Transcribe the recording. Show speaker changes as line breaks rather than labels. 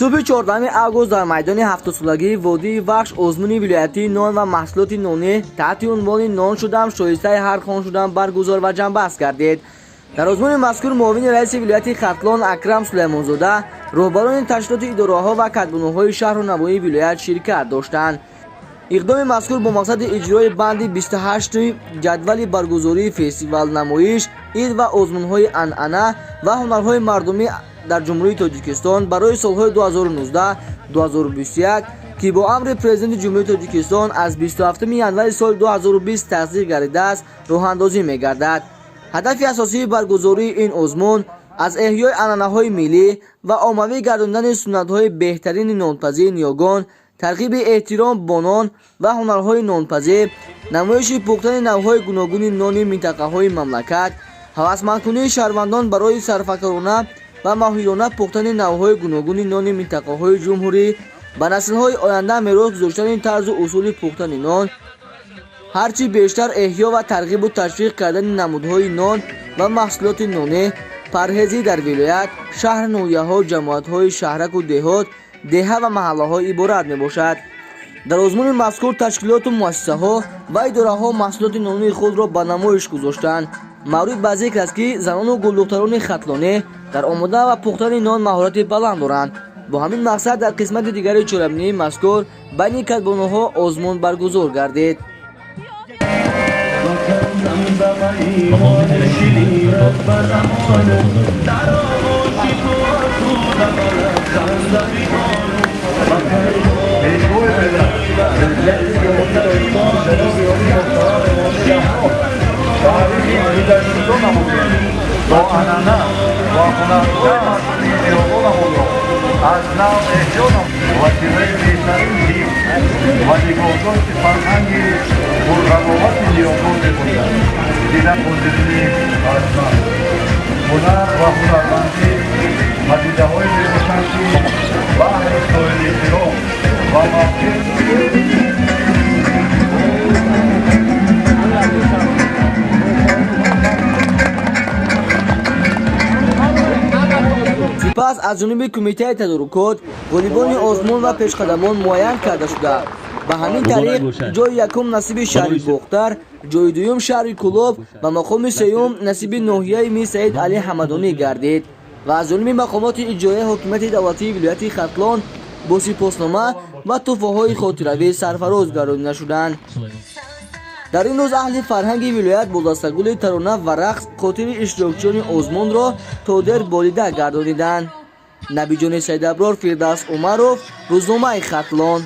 Субҳи 14 август дар майдони 70-солагии водии Вахш озмуни вилоятии нон ва маҳсулоти нонӣ таҳти унвони «Нон шудам, шоистаи ҳар хон шудам» баргузор ва ҷамъбаст гардид. Дар озмуни мазкур муовини раиси вилояти Хатлон Акрам Сулаймонзода, роҳбарони ташкилоти идораҳо ва кадбонуҳои шаҳру навоҳии вилоят ширкат доштанд. Иқдоми мазкур бо мақсади иҷрои банди 28 ҷадвали баргузории фестивал, намоиш, ид ва озмунҳои анъана ва ҳунарҳои мардумӣ дар Ҷумҳурии Тоҷикистон барои солҳои 2019-2021, ки бо амри Президенти Ҷумҳурии Тоҷикистон аз 27 январи соли 2020 тасдиқ гардидааст, роҳандозӣ мегардад. Ҳадафи асосии баргузории ин озмун аз эҳёи анъанаҳои миллӣ ва оммавӣ гардондани суннатҳои беҳтарини нонпазии ниёгон, тарғиби эҳтиром бо нон ва ҳунарҳои нонпазӣ, намоиши пухтани навъҳои гуногуни нони минтақаҳои мамлакат, ҳавасмандкунии шаҳрвандон барои сарфакорона ва моҳирона пухтани навъҳои гуногуни нони минтақаҳои ҷумҳурӣ, ба наслҳои оянда мерос гузоштани тарзу усули пухтани нон, ҳарчи бештар эҳё ва тарғибу ташвиқ кардани намудҳои нон ва маҳсулоти нонӣ, парҳезӣ дар вилоят, шаҳр, ноҳияҳо, ҷамоатҳои шаҳраку деҳот, деҳа ва маҳаллаҳо иборат мебошад. Дар озмуни мазкур ташкилоту муассисаҳо ва идораҳо маҳсулоти нонии худро ба намоиш гузоштанд. Маврид ба зикр аст, ки занону гулдухтарони хатлонӣ дар омода ва пухтани нон маҳорати баланд доранд. Бо ҳамин мақсад дар қисмати дигари чорабинии мазкур байни кадбонуҳо озмун баргузор гардид.
Таърихи гузаштагонамонро бо анъана ва ҳунарҳои мардумии ниёгонамонро аз нав эҳё вазифаи беҳтарин ҳифз ва нигоҳдошти фарҳанги пурғановати ниёгон мебошад. Дида ҳозирини арҷманд, ҳунар ва ҳунармандӣ падидаҳое мебошанд, ки баҳри соҳибэҳтиром ва мавқеъ.
Сипас аз ҷониби кумитаи тадорукот ғолибони озмун ва пешқадамон муайян карда шуда, ба ҳамин тариқ ҷои якум насиби шаҳри Бохтар, ҷои дуюм шаҳри Кӯлоб ва мақоми сеюм насиби ноҳияи Мир Саид Али Ҳамадонӣ гардид ва аз ҷониби мақомоти иҷроияи ҳокимияти давлатии вилояти Хатлон бо сипоснома ва тӯҳфаҳои хотиравӣ сарфароз гардонида шуданд. Дар ин рӯз аҳли фарҳанги вилоят бо дастагули тарона ва рақс хотири иштирокчиёни озмунро то дер болида гардониданд. Набиҷони Саидаброр, Фирдавс Умаров, рӯзномаи Хатлон.